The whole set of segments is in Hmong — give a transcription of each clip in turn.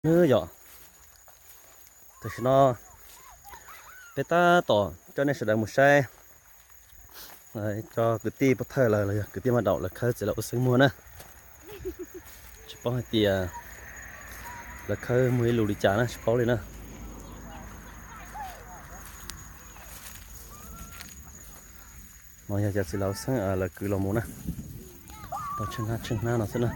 Nws yom, tam sim no peb tab tom coj nej sawv daws mus saib cov kwv tij pov thawj lawv los yog kwv tij maj daum lawv khawb txiv laus Ua Xeeb muag na. Tsis paub hais tias lawv khawb muag ib lus li cas na, tsis paub li na. No yog cov txiv laus Ua Xeeb lawv kwv los mus na. Tau tsheej hnab tsheej hnab no xwb na.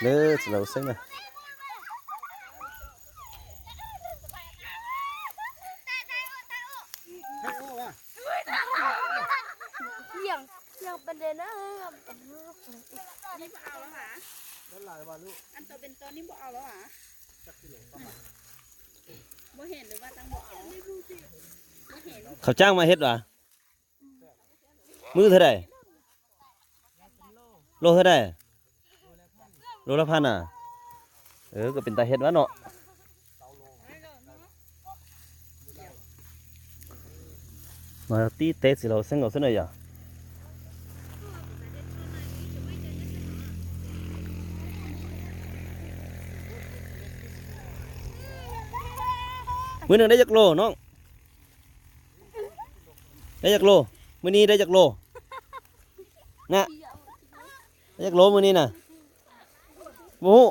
Lawv txiv laus Ua Xeeb na. Qhov tsaab mas hiab as. Mub thav dais, luj thav dais, luj lab phaj na. Kuj pes tas hiab as no. Mas tib teb txiv laus Ua Xeeb nkaus xwb na yom. Mub neej dab yaj lug no. Dab yaj lug, mub neej dab yaj lug na. Dab yaj lug mub neej na. Mub hu.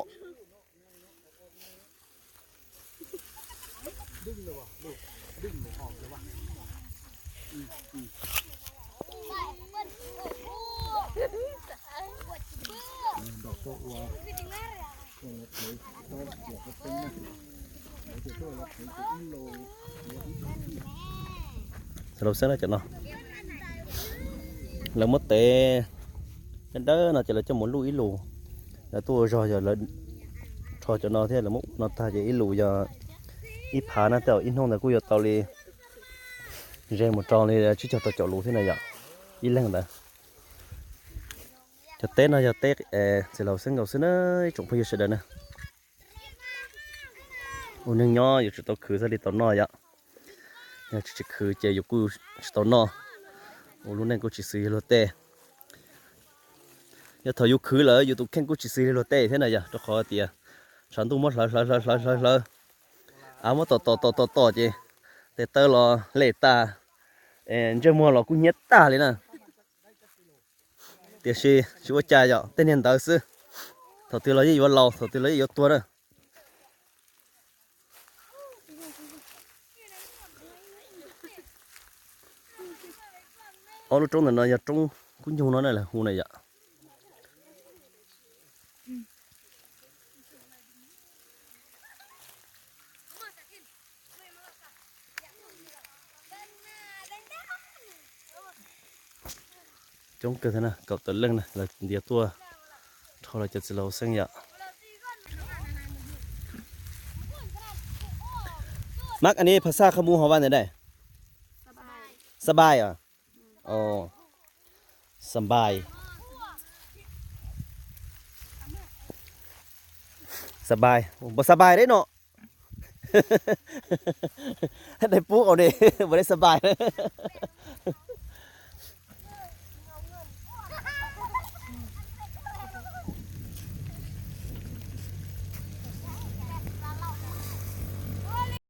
Txiv laus Ua Xeeb na cov no, lawv muab tev dawb dawb no ces lawv coj mus luj ib lus. Lawv tuaj ua zog yog lawv rho cov no thiab lawv muab ua no tag ces ib lus yog ib phav na, tej zaum ib hnub ntawd kuj yuav tau li ze mus rau li tsib caug rau caum lus thiab na yom, ib leeg ntawd. Cov teb no yog teb txiv laus Ua Xeeb nkaus xwb na, ib tsoom phooj ywg sawv daws na. Ua neeg nyob yuav tsum tau khwv txhaj li tau noj yom. Yog tsis khwv ces yus kuj tsis tau noj, ua lub neej kuj tsis xws li luag tej. Yog thaum yus khwv lawm yus tus kheej kuj tsis xws li luag tej thiab na yom, rau qhov tias tshav ntuj muab hlawv hlawv hlawv hlawv hlawv hlawv, av muab tom tom tom tom tom ces tes taw los lem tag, ntsej muag los kuj hnyiab tag li na. Tiam sis tsis ua cas yom, tej niag ntawd xwb, thaum twg los yeej yuav laus, thaum twg los yeej yuav tuag na. Ob lub roob ntawm no yog roob kub nyoog no na, lawv hu na yom. Coob kawg thiab na, kaum tawm leej na, lawv ntiav tuaj rho lawv cov txiv laus Ua Xeeb yom. Mab, ann ni phas xaj kha mus hov vaj ntawd dai? Xab npai os. Xab npai. Xab npai, npau xab npai deb no. Dai pub qaum ne, npau dai xab npai.